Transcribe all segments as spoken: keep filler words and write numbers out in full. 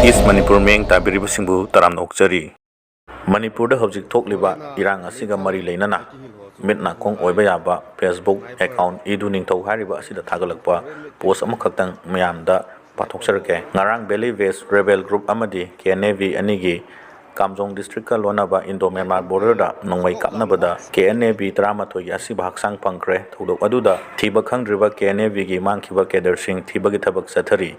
East Manipur ꯃꯤꯠꯌꯦꯡ ꯇꯥꯕꯤꯔꯤꯕꯁꯤꯡꯕꯨ ꯇꯔꯥꯝꯅ ꯑꯣꯛꯆꯔꯤ꯫ ꯃꯅꯤꯄꯨꯔꯗ ꯍꯧꯖꯤꯛ ꯊꯣꯛꯂꯤꯕ ꯏꯔꯥꯡ ꯑꯁꯤꯒ ꯃꯔꯤ ꯂꯩꯅꯅ ꯃꯤꯠ ꯅꯥꯀꯣꯡ ꯑꯣꯏꯕ ꯌꯥꯕ Facebook account ꯏꯗꯨ ꯅꯤꯡꯊꯧ ꯍꯥꯏꯔꯤꯕ ꯑꯁꯤꯗ ꯊꯥꯒꯠꯂꯛꯄ post ꯑꯃꯈꯛꯇꯪ ꯃꯌꯥꯝꯗ ꯄꯥꯊꯣꯛꯆꯔꯛꯀꯦ꯫ ꯉꯔꯥꯡ Valley West Rebel Group ꯑꯃꯗꯤ K N A V ꯑꯅꯤꯒꯤ ꯀꯥꯝꯖꯣꯡ district ꯀ ꯂꯣꯟꯅꯕ Indo Myanmar border ꯗ ꯅꯣꯡꯃꯩ ꯀꯥꯞꯅꯕꯗ K N A V ꯇꯔꯥꯃꯥꯊꯣꯏꯒꯤ ꯑꯁꯤꯕ ꯍꯛꯆꯥꯡ ꯐꯪꯈ꯭ꯔꯦ꯫ ꯊꯧꯗꯣꯛ ꯑꯗꯨꯗ ꯊꯤꯕ ꯈꯪꯗ꯭ꯔꯤꯕ K N A V ꯒꯤ ꯃꯥꯡꯈꯤꯕ cadre ꯁꯤꯡ ꯊꯤꯕꯒꯤ ꯊꯕꯛ ꯆꯠꯊꯔꯤ꯫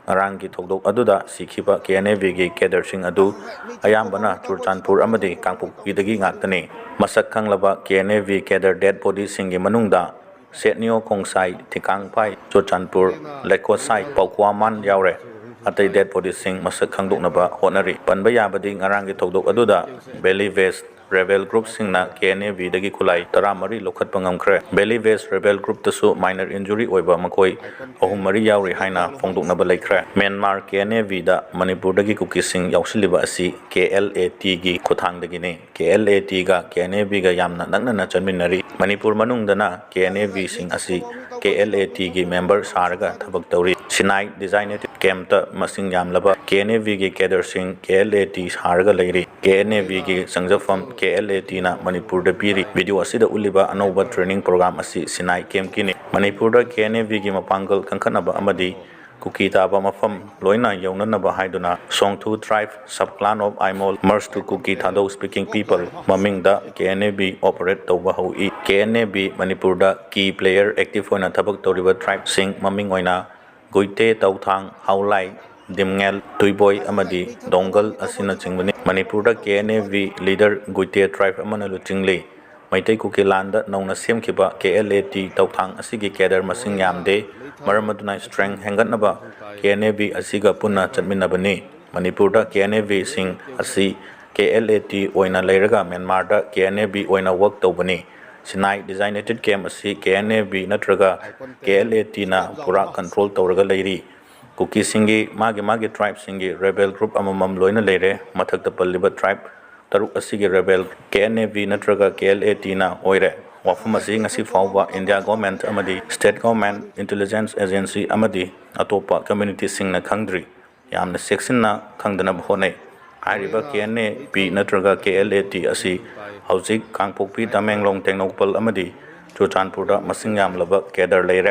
ꯉꯔꯥꯡꯒꯤ ꯊꯧꯗꯣꯛ ꯑꯗꯨꯗ ꯁꯤꯈꯤꯕ K N A V ꯒꯤ cadre ꯁꯤꯡ ꯑꯗꯨ ꯑꯌꯥꯝꯕꯅ ꯆꯨꯔꯆꯥꯟꯄꯨꯔ ꯑꯃꯗꯤ ꯀꯥꯡꯄꯣꯛꯄꯤꯗꯒꯤ ꯉꯥꯛꯇꯅꯤ꯫ ꯃꯁꯛ ꯈꯪꯂꯕ K N A V cadre dead body ꯁꯤꯡꯒꯤ ꯃꯅꯨꯡꯗ ꯁꯦꯠꯅꯤꯌꯣ ꯈꯣꯡꯁꯥꯏ, ꯊꯤꯀꯥꯡꯐꯥꯏ, ꯆꯨꯔꯆꯥꯟꯄꯨꯔ, ꯂꯩꯀꯣꯁꯥꯏ, ꯄꯥꯎꯈ꯭ꯋꯥꯃꯥꯟ ꯌꯥꯎꯔꯦ꯫ ꯑꯇꯩ dead body ꯁꯤꯡ ꯃꯁꯛ ꯈꯪꯗꯣꯛꯅꯕ ꯍꯣꯠꯅꯔꯤ꯫ ꯄꯟꯕ ꯌꯥꯕꯗꯤ ꯉꯔꯥꯡꯒꯤ ꯊꯧꯗꯣꯛ ꯑꯗꯨꯗ Valley West Rebel Group ꯁꯤꯡꯅ K N A V ꯗꯒꯤ ꯈꯨꯠꯂꯥꯏ ꯇꯔꯥꯃꯔꯤ ꯂꯧꯈꯠꯄ ꯉꯝꯈ꯭ꯔꯦ꯫ Valley West Rebel Group ꯇꯁꯨ minor injury ꯑꯣꯏꯕ ꯃꯈꯣꯏ ꯑꯍꯨꯝ ꯃꯔꯤ ꯌꯥꯎꯔꯤ ꯍꯥꯏꯅ ꯐꯣꯡꯗꯣꯛꯅꯕ ꯂꯩꯈ꯭ꯔꯦ꯫ Myanmar K N A V ꯗ ꯃꯅꯤꯄꯨꯔꯗꯒꯤ ꯀꯨꯀꯤꯁꯤꯡ ꯌꯥꯎꯁꯤꯜꯂꯤꯕ ꯑꯁꯤ K L A T ꯒꯤ ꯈꯨꯠꯊꯥꯡꯗꯒꯤꯅꯤ꯫ K L A T ꯒ K N A V ꯒ ꯌꯥꯝꯅ ꯅꯛꯅꯅ ꯆꯠꯃꯤꯟꯅꯔꯤ꯫ Manipur ꯃꯅꯨꯡꯗꯅ K N A V ꯁꯤꯡ ꯑꯁꯤ K L A T ꯒꯤ member ꯁꯥꯔꯒ ꯊꯕꯛ ꯇꯧꯔꯤ꯫ ꯁꯤꯅꯥꯏ designated camp ꯇ ꯃꯁꯤꯡ ꯌꯥꯝꯂꯕ K N A V ꯒꯤ cadre ꯁꯤꯡ K L A T ꯁꯥꯔꯒ ꯂꯩꯔꯤ꯫ K N A V ꯒꯤ ꯆꯪꯖꯐꯝ K L A T ꯅ ꯃꯅꯤꯄꯨꯔꯗ ꯄꯤꯔꯤ꯫ Video ꯑꯁꯤꯗ ꯎꯠꯂꯤꯕ ꯑꯅꯧꯕ training program ꯑꯁꯤ ꯁꯤꯅꯥꯏ camp ꯀꯤꯅꯤ꯫ ꯃꯅꯤꯄꯨꯔꯗ K N A V ꯒꯤ ꯃꯄꯥꯡꯒꯜ ꯀꯟꯈꯠꯅꯕ ꯑꯃꯗꯤ ꯀꯨꯀꯤ ꯇꯥꯕ ꯃꯐꯝ ꯂꯣꯏꯅ ꯌꯧꯅꯅꯕ ꯍꯥꯏꯗꯨꯅ Songthu tribe sub clan of Aimol merge to Kuki Thadou speaking people ꯃꯃꯤꯡꯗ K N A V operate ꯇꯧꯕ ꯍꯧꯏ꯫ K N A V ꯃꯅꯤꯄꯨꯔꯗ key player active ꯑꯣꯏꯅ ꯊꯕꯛ ꯇꯧꯔꯤꯕ tribe ꯁꯤꯡ ꯃꯃꯤꯡ ꯑꯣꯏꯅ ꯒꯨꯏꯇꯦ, ꯇꯧꯊꯥꯡ, ꯍꯥꯎꯂꯥꯏ, ꯗꯤꯝꯉꯦꯜ, ꯇꯨꯏꯕꯣꯏ ꯑꯃꯗꯤ ꯗꯣꯡꯒꯜ ꯑꯁꯤꯅꯆꯤꯡꯕꯅꯤ꯫ ꯃꯅꯤꯄꯨꯔꯗ K N A V leader ꯒꯨꯏꯇꯦ tribe ꯑꯃꯅ ꯂꯨꯆꯤꯡꯂꯤ꯫ ꯃꯩꯇꯩ ꯀꯨꯀꯤ ꯂꯥꯟꯗ ꯅꯧꯅ ꯁꯦꯝꯈꯤꯕ K L A T ꯇꯧꯊꯥꯡ ꯑꯁꯤꯒꯤ cadre ꯃꯁꯤꯡ ꯌꯥꯝꯗꯦ꯫ ꯃꯔꯝ ꯑꯗꯨꯅ strength ꯍꯦꯟꯒꯠꯅꯕ K N A V ꯑꯁꯤꯒ ꯄꯨꯟꯅ ꯆꯠꯃꯤꯟꯅꯕꯅꯤ꯫ ꯃꯅꯤꯄꯨꯔꯗ K N A V ꯁꯤꯡ ꯑꯁꯤ K L A T ꯑꯣꯏꯅ ꯂꯩꯔꯒ ꯃ꯭ꯌꯥꯟꯃꯥꯔꯗ K N A V ꯑꯣꯏꯅ work ꯇꯧꯕꯅꯤ꯫ ꯁꯤꯅꯥꯏ designated camp ꯑꯁꯤ K N A V ꯅꯠꯇ꯭ꯔꯒ K L A T ꯅ ꯄꯨꯔꯥ control ꯇꯧꯔꯒ ꯂꯩꯔꯤ꯫ ꯀꯨꯀꯤꯁꯤꯡꯒꯤ ꯃꯥꯒꯤ ꯃꯥꯒꯤ tribe ꯁꯤꯡꯒꯤ rebel group ꯑꯃꯃꯝ ꯂꯣꯏꯅ ꯂꯩꯔꯦ꯫ ꯃꯊꯛꯇ ꯄꯜꯂꯤꯕ tribe ꯇꯔꯨꯛ ꯑꯁꯤꯒꯤ rebel K N A V ꯅꯠꯇ꯭ꯔꯒ K L A T ꯅ ꯑꯣꯏꯔꯦ꯫ ꯋꯥꯐꯝ ꯑꯁꯤ ꯉꯁꯤ ꯐꯥꯎꯕ India government ꯑꯃꯗꯤ state government, intelligence agency ꯑꯃꯗꯤ ꯑꯇꯣꯞꯄ community ꯁꯤꯡꯅ ꯈꯪꯗ꯭ꯔꯤ꯫ ꯌꯥꯝꯅ ꯆꯦꯛꯁꯤꯟꯅ ꯈꯪꯗꯅꯕ ꯍꯣꯠꯅꯩ꯫ ꯍꯥꯏꯔꯤꯕ ꯀꯦ ꯑꯦꯟ ꯑꯦ ꯄꯤ ꯅꯠꯇ꯭ꯔꯒ ꯀꯦ ꯑꯦꯜ ꯑꯦ ꯇꯤ ꯑꯁꯤ ꯍꯧꯖꯤꯛ ꯀꯥꯡꯄꯣꯛꯄꯤ, ꯇꯃꯦꯡꯂꯣꯡ, ꯇꯦꯡꯅꯧꯄꯜ ꯑꯃꯗꯤ ꯆꯨꯔꯆꯥꯟꯄꯨꯔꯗ ꯃꯁꯤꯡ ꯌꯥꯝꯂꯕ ꯀꯦꯗꯔ ꯂꯩꯔꯦ꯫